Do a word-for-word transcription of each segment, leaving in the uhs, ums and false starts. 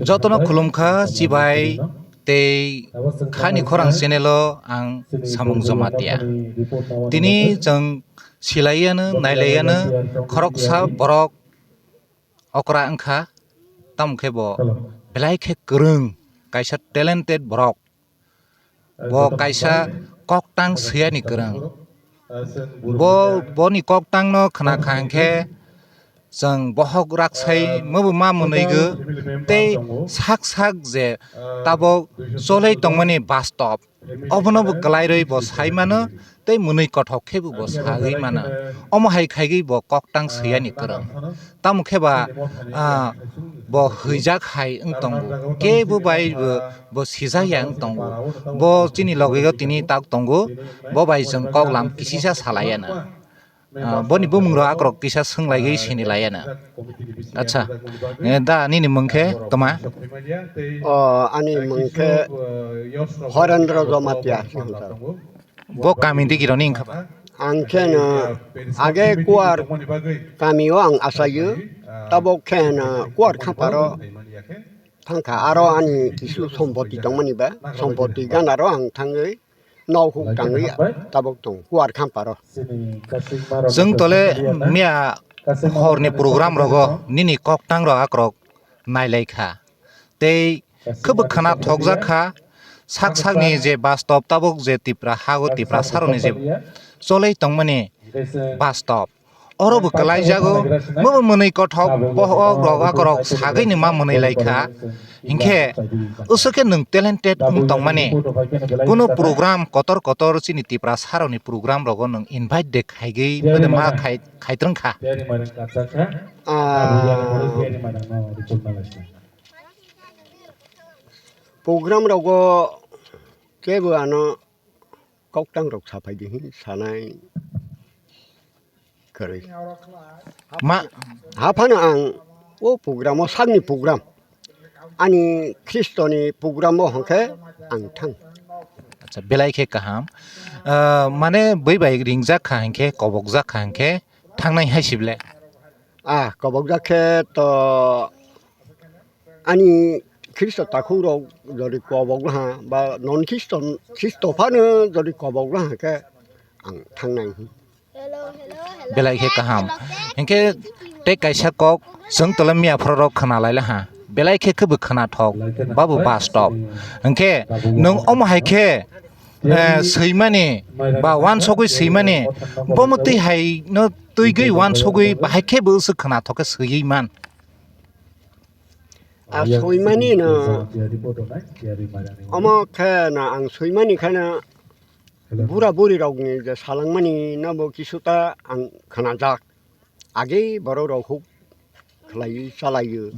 Jotono khulumkha, chibai tei khani khorang channel o ang Samung Jamatia. Tini chwng silaiano, nailaiano khoroksa borok okra wngkha, tamo khe bo belai khe kwrwng, kaisa talented borok. Bo kaisa koktang siyani kwrwng. Bo, boni koktangno khna kha hwnkhe chwng bohok raksai mabo ma mwnwigo tei sak sak je tabok cholwi tongmani bastop, obono bo kwlairwi bo sai mano tei mwnwi kothok khe bo sagwi mano. Omo hai khaigwi bo koktang siyani kwrwng. Tamo khe ba, ah, bo hwijak hai wng tongo, kebo bai bo, bo sijak ya wng tongo. Bo chini loge o tini tak tongo, bo bai chwng kok lam kisisa salai ya na. Ah, boni bumung rok akrok kisa swng lai gwi sini lai ya na. Acha, eh, da nini mung khe toma? O, ani mung khe Horendra Jamatia. Bo kami digi roni wngkha ba? Ang khe no age Kuar kami o ang achaio, tabok khe no Kuar Khamparo thangkha, aro ani kisu sompoti tongmani ba, sompoti ganaro ang thangwi nok huk tangwi tabok tong Kuar Khamparo. Chwng tole miya horni program rogo nini koktang rok akrok nailai kha. Tei khwbo khwna thokjak kha, sak sakni je bastop tabuk je Tipra hago Tiprasarokni je cholwi tongmani bastop. Oro bo kwlaijago, bobo mwnwi kothok, bohok rok akorok sagwini ma mwnwi lai kha. Hinkhe usukhe nwng talented wng tongmani, kuno program kotor kotor chini Tiprasarokni program rogo nwng invite de khaigwi bede ma khai, khaitrwng kha. Ah, program rogo kebo ano koktang rok sapai di hin sanai kwrwi. Ma haphano ang o program o sakni program ani Khristoni program o hwnkhe ang thang. Acha, belai khe kaham. Ah, mane bui bai ringjak kha hinkhe, kobokjak kha hinkhe thangnai hai sible. Ah, kobokjak khe to ani Khristo takhuk rok jodi kobok laha ba non Khristo, Khristo phano jodi kobok laha khe ang thangnai. Belai khe kaham. Hinkhe tei kaisa kok chwng tole miya phoro rok khna lai laha. Belai khe khwbo khna thok, babu bastop. Hinkhe nwng omo hai khe, eh, swimani ba wansogwi swimani, bomo twi hai no twigwi wansogwi bahai khe bo swk khna thok khe swiwi man. A soimani no, omo khe no ang soimani khe no bura buri rok ni je salangmani no bo kisu ta ang khna jak. Age borok rok huk khlaiwi chalaiwi,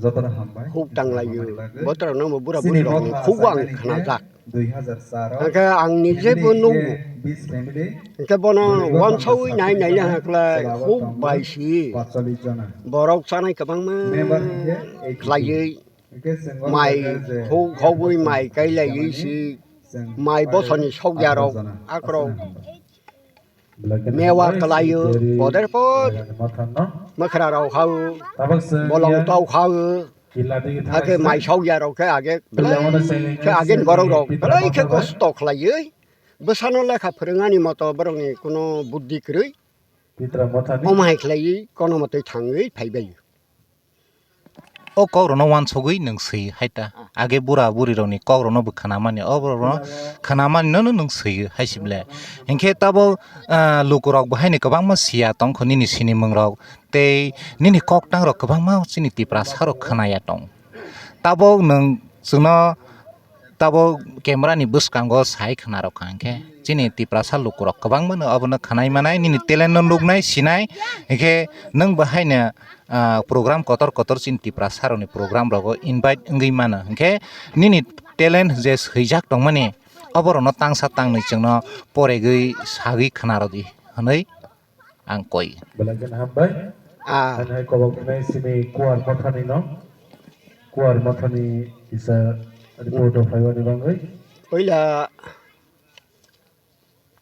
huk tanglaio, botorok no bo bura buri rok ni huk ang khna jak. Hwnkhe ang nije bo nugo. Hwnkhe bono uansaui nai nai le hakla huk bai si. Borok chanai kwbangma khlaiwi mai huk hogwi mai kailaiwi si. Mai bosoni sokya rok akrok mewa kwlaio, poder pod mwkhra rok hao, bolong tok hao, hakhe mai sokya rok khe age belai khe age ni borok rok belai khe kosto khlaiwi bwsano lekha phwrwngani moto borokni kuno buddhi kwrwi, omo hai khlaiwi kono motwi thangwi phaibai. O kok rokno uansugwi nwng swi hai ta. Ah. Age bura buri rokni kok rokno bo khwnamani, o borok rokno khwnamani no, no nwng swi hai si ble. Hinkhe tabok, ah, luku rok bo haino kwbangma siya tongkho nini sinimung rok tei nini koktang rok kwbangma chini Tiprasa rok khwnaya tong. Tabok nwng chwngno Tabok camera ni bwskango sai khna rok kha hinkhe chini Tiprasa lukurok kwbangma no obono khwnai manai, nini talent no nuknai sinai, hinkhe nwng bo haino, ah, program kotor kotor chini Tiprasa rokni program rogo invite wngwi mano, hinkhe nini talent je swijak tongmani oborokno tangsa tangnwi chwngno poregwi sagwi khna rwdi hwnwi ang koi. Belai kheno hambai. Ah. Ani hai kobok hwnwi simi Kuar Mothani no. Kuar Mothani kisa report o phaiwani bagwi. Puila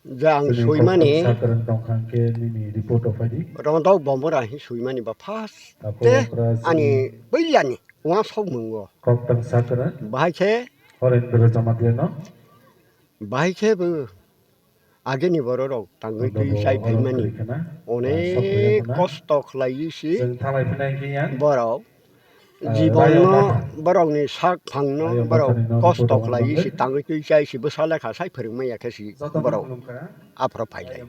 je ang simi soimani. Sakran tongkha hwnkhe nini report o phaidi. Rondok Bomora hi soimani ba first. Ako te okra simi ani puilani. Uansuk mungo. Kok tang sakra. Bahai khe. Horendra Jamatia no. Bahai khe bo ageni borok rok tangwi twi chai phaimani. Onek kosto khlaiwi si borok. Jibonno borokni sak phangno borok kosto khlaiwi si tangwi twi chai si bwsa lekha sai phwrwngmaya khe si borok aphro phailai.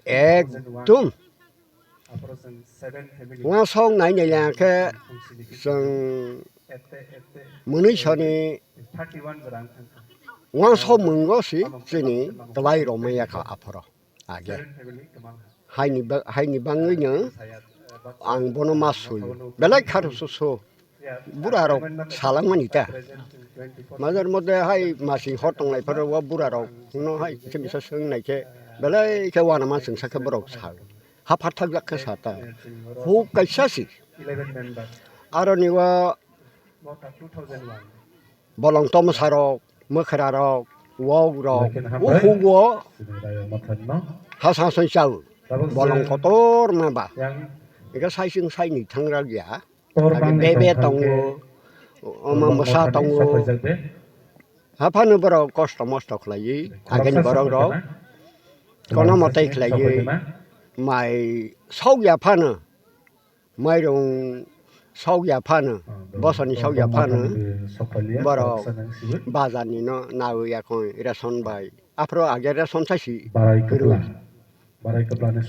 Ekdom Uansuk nai nai ya khe chwng mwnwi soni uansuk mungo si chini kwlai romaya kha aphoro age. Haini ba-, haini bangwino ang bono ma sui belai kharo susu. Bura rok salangmani ta. Major moddhe hai masi hor tonglai pharo o bura rok no hai kisa misa swngnai khe belai khe uanama chwngsa khe borok sa. Ha phathak jak khe sa ta. Huk kaisa si. Aroni o bolong tomsa rok, mwkhra rok, wok rok, o huk o ha sa soi chao. Bolong kotor ma ba. Ega sai sing sai ni thang rak ya. Age bebe tongo, omo mwsa tongo. Haphano borok kosto mosto khlaiwi, ageni borok rok kono motai khlaiwi, mai sokya phano, mairung sokya phano, bosoni sokya phano, borok bazar ni no nawi yakung ration bai. Aphro age ration saisi kwrwi.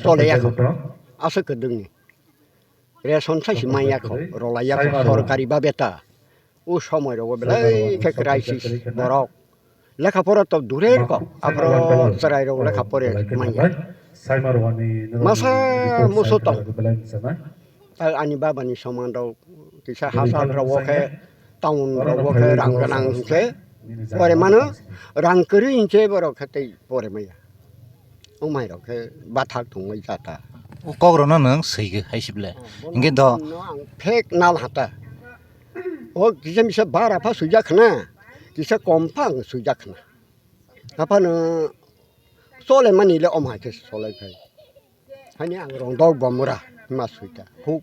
Chole yakho. Aswk kwdwngni. Ration saisi man yakho, rolai yakho, sorkari babe ta. O somoi rogo belai khe crisis borok. Lekha pora to dure ko, aphro chwrai rok lekha pore man ya. Masa musu tong. Ani baba ni soman rok kisa hasan rok o khe town rok o khe rang gwnang hwnkhe pore mano, rang kwrwi hwnkhe borok khe tei pore maya. O mai rok khe bathak tongwi jata. O kok rok no nwng swigwi hai sible. Hwnkhe do ang phek nal hata. O kisa misa bara pha swijak khna, kisa kom pha ang swijak khna. Haphano chole mani le om hai khe solai phai. Hani ang rong dok bomura ma suita. Huk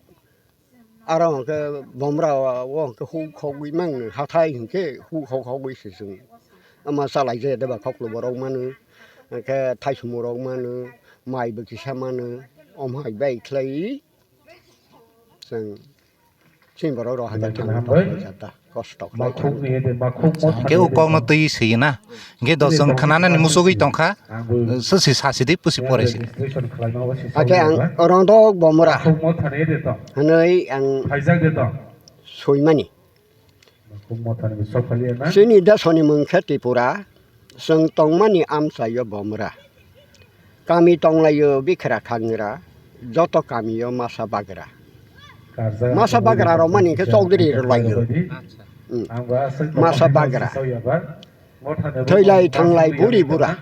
Aro hwnkhe bomra o hwnkhe huk khogwi mangno, hathai hwnkhe huk khog khogwi se chwng. Ama chalai je deba khoklo borok manu, hwnkhe thaisumo rok manu, mai bo kisa manu, omo hai bai khlai chwng chini borok rok hakhe thangwi tongkha ta, kosto khlai thangwi. Hwnkhe o kokno twi swi na, hwnkhe do chwng khnanani muchugwi tongkha. Sasi sasi di pusi pore si. Ake ang rondok bomra hwnwi ang soimani. Chini desoni mung khe Tripura, chwng tongmani amchaio bomra. Kami tonglaio bikhra khangra, joto kamio masa bagra. Masa bagra rok mani khe chokdiri rwlaio. Masa bagra. Thwilai thanglai buri bura.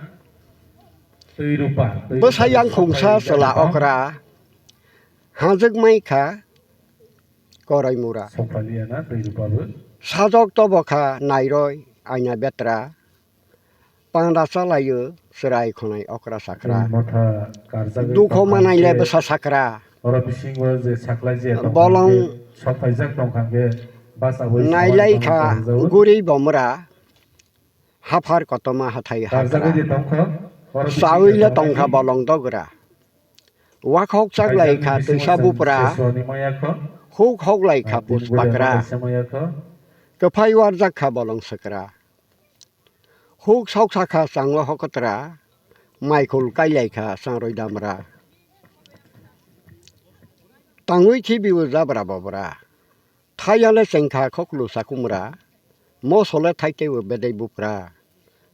Bwsa yang khungsa chwla okra, hajwk mai kha korai mura. Sajok tobo kha nairoi aina betra, panda chalaio chwrai khonai okra sakra. Dukho manai le bwsa sakra. Bolong nailai kha guri bomra. Haphar kotorma hathai hagra. Chawi le tongkha bolong dogra. Wakhok chaklai kha twisa bupra. Huk hoklai kha puspakra. Kwphai warjak kha bolong swkra. Huk sok sakha chango hokotra. Maikhul kailai kha changroi damra. Tangwi khibibo jabra bobra. Thaiya le chengkha khoklu chakumra, mosole thaitaibo bedai bupra.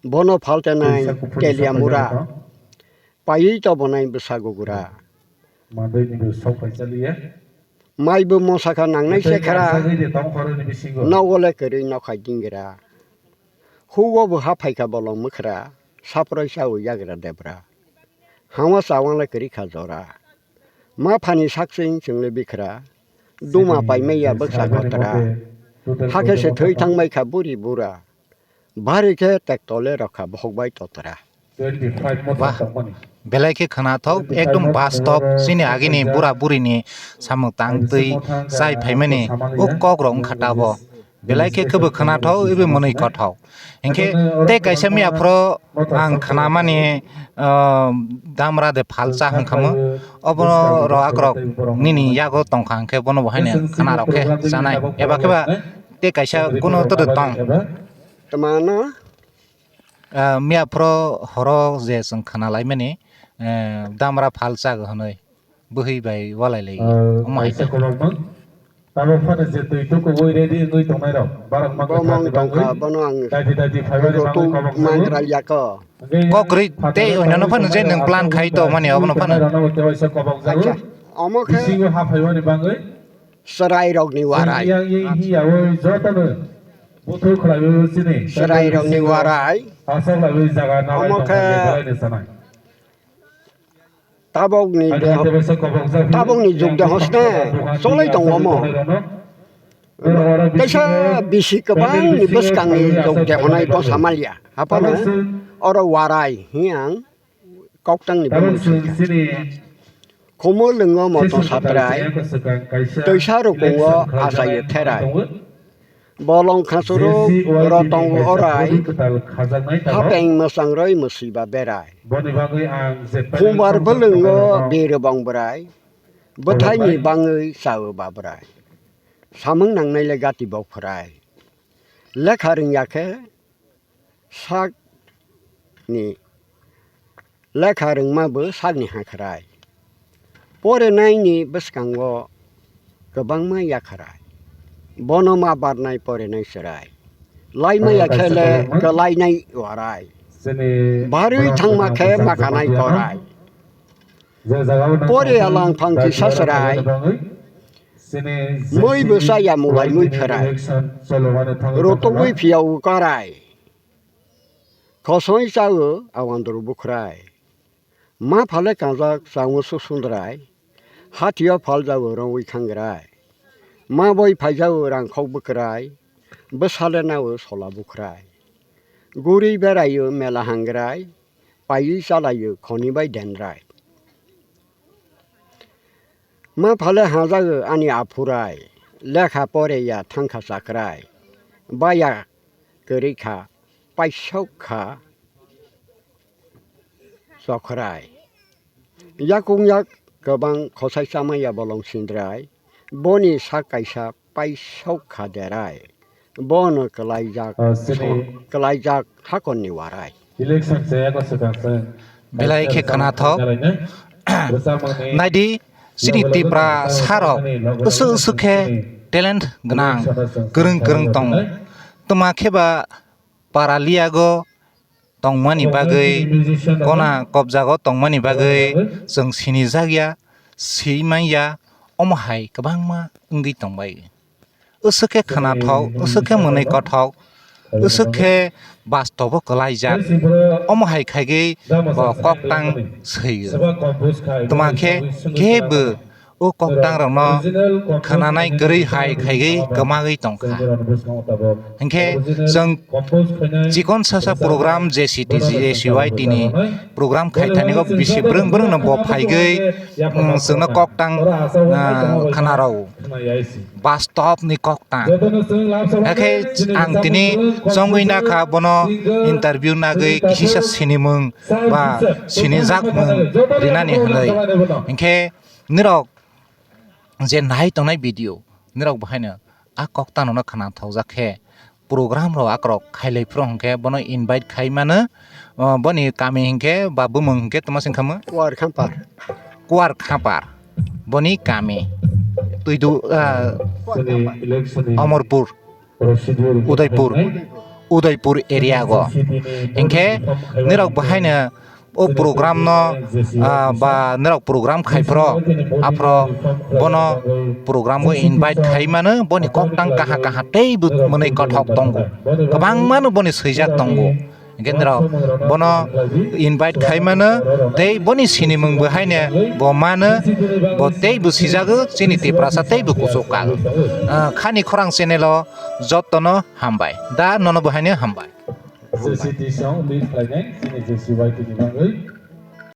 Bono phaltenai telia mura, paiwi tobonai bwsa gugura. Maibo mosakha nangnai sekhra, nogo le kwrwi nokhai dingra. Hugo bo ha phaikha bolong mwkhra, saproi chawi yagra debra. Hama chawang le kwrwi kha jora. Ma phani sakching chwng le bikhra. Duma paimai ya bwksa kotra. Hakhe se thwi thangbai kha buri bura. Bari khe tekto le rok kha bohok bai totra. Wah. Belai khe khwnathok, ekdom bastob, chini agini bura burini samung tang twi chai phaimani o kok rok wngkha tabo. Belai khe khebo khwnathok, ebo mwnwi kothok. Hinkhe tei kaisa miya phoro ang khwnamani, ah, damra de phalcha hwnkhamu, obo rok akrok nini yago tongkha, hinkhe bono bo haino khwnarok khe chanai. Eba kheba tei kaisa kuno toro tong. Twmano? Ah, miya phoro horo je chwng khwna laimani, eh, damra phalcha hwnwi bwhwi bai walai lai. Ah, omo hai kaisa khe. Kwbangma. Tabuk phano je twi tukuwi ready wngwi tongnai rok, borok mangwi Bo mang thangni tongkha, bagwi bono ang daiti daiti phaibani joto bagwi kobok jago. Mangra yako. Hwnkhe Kok rwi phataro tei oinano phano je nwng plan khai to mani obono phano. Rano bo tewaisa kobok jago. Acha, omo khe Bisingo ha phaibani bagwi. Chwrai rokni warai. Yang yang hiya o jotono buthuk khlaiwi chini. Chwrai rokni warai. Asok laiwi jaga nalai Omo tongkha khe je belai ni sanai. Tabokni de, tabokni jug de hosne cholai tongo omo. Kaisa bisi kwbangni bwskangni jug de honai bo samalya. Haphano oro warai hiya ang koktangni bumung singkha. Khumulwngo moto satrai, twisa rukungo achaio therai. Bolong khasuru rotong orai, hapeng mwsang roi mwswiba berai. Khumbar bwlwngo birwbong bwrai, bwthaini bangwi chawi babrai. Samung nangnai le gati bok phwrai. Lekha rwngya khe sakni lekha rwngma bo sakni hakhwrai. Porinaini bwskango kwbangma yakhwrai. Bono ma barnai porinai chwrai. Laimaya khe le kwlainai warai. Barwi thangma khe makanai korai. Poriya langphang kisa chwrai. Mui bwsa ya mulai mui pherai. Rotogwi phiyao karai. Khosoi chao awandru bukhrai. Ma phale kanjak chao susundrai. Hathio phaljago rongwi khangrai. Ma boi phaijago rangkhok bwkrai. Bwsale nao sola bukhrai. Guri beraio mela hangrai. Paiwi chalaio khoni bai dendrai. Ma phale hajago ani aphurai, lekha pore ya thangkha chakrai, baya kwrwi kha, paisok kha chokhrai. Yakung yak kwbang khosai chamaya bolong sindrai, boni sak kaisa paisok kha derai, bono kwlaijak, ah, sini so-, kwlaijak hakorni warai. Election chaya ko swkang se. Belai khe khwnathok. Naidi, chini Tipra sarok usuk usuk khe talent gwnang, kwrwng kwrwng tongo. Twma khe ba para liyago tongmani bagwi, kona kopjago tongmani bagwi chwng sinijak ya, swi man ya, omo hai kwbangma wngwi tongbai. Usuk khe khwnathok, usuk khe mwnwi kothok, usuk khe bastobo kwlaijak. Omo hai khaigwi bo koktang swiyo. Twma khe kebo o koktang rokno khwnanai kwrwi hai khaigwi kwmagwi tongkha. Hinkhe chwng chikon sasa program J C T, J C Y T ni program khaithani o bisi brwng brwng no bo phaigwi, mm, chwngno koktang, ah, khwnarw. Bastop ni koktang. Hakhe ang tini chongwi nakha bono interview nagwi kisisa sinimung ba sinijakmung rinani hwnwi. Hinkhe nirok je nai tongnai video, nirok bahaino a koktang no khwna thokjak khe program rok akorok khailai phuru hinkhe bono invite khai mano, o, boni kami hinkhe ba bumung hinkhe tamo sing khamu? Kuar Khampar. Kuar Khampar. Boni kami. Tuidu, ah, Kuar Khampar. Amarpur, Udaipur, Udaipur area go. Hinkhe nirok bahaino o program no, ah, ba norok program khai phro, aphro bono program o invite khai mano, boni koktang kaha kaha tei bo mwnwi kothok tongo, kwbangma no boni swijak tongo. Hinkhe norok bono invite khai mano tei boni sinimung bo haino bo mano, bo tei bo sijago, chini Tiprasa tei bo kuchuk kago. Ah, Khani Khorang channel o jotono hambai, da nono bo haino hambai. J C T song lead khlainai chini J C Y T ni bagwi.